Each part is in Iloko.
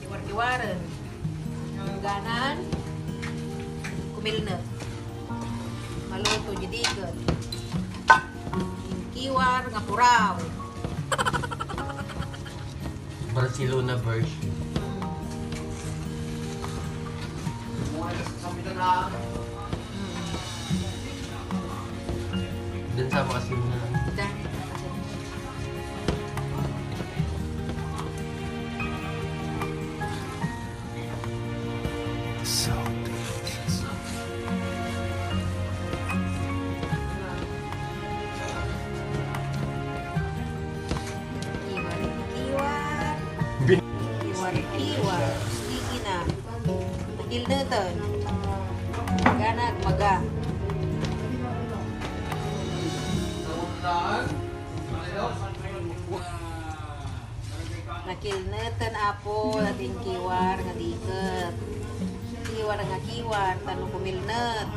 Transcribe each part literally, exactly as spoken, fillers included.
Kiwar-kiwaren. Hangganan kumilnet. Maluto diay diket. Inkiwar nga puraw. Barcelona version. Dun sa mga sino na lang. Dun. So delicious. Iwan, iwan. Bin- Iwan, iwan. Sige na. Nakilneten. Ganag, maga. Nakilneten, Apo, dagiti inkiwar nga diket. Kiwar nga kiwar, tapno kumilnet.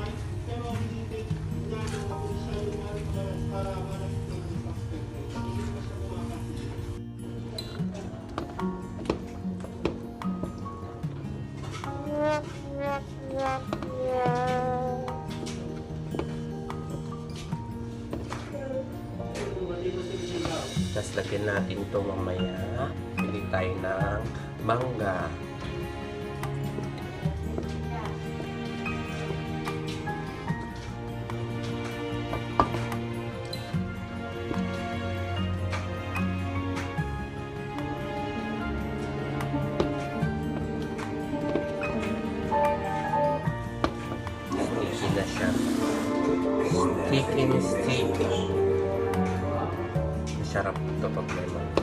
Tas lagyan natin 'to mamaya. Pili tayo ng mangga. Sticky na siya. Sticky na sticky. Masarap ito pag may mangga.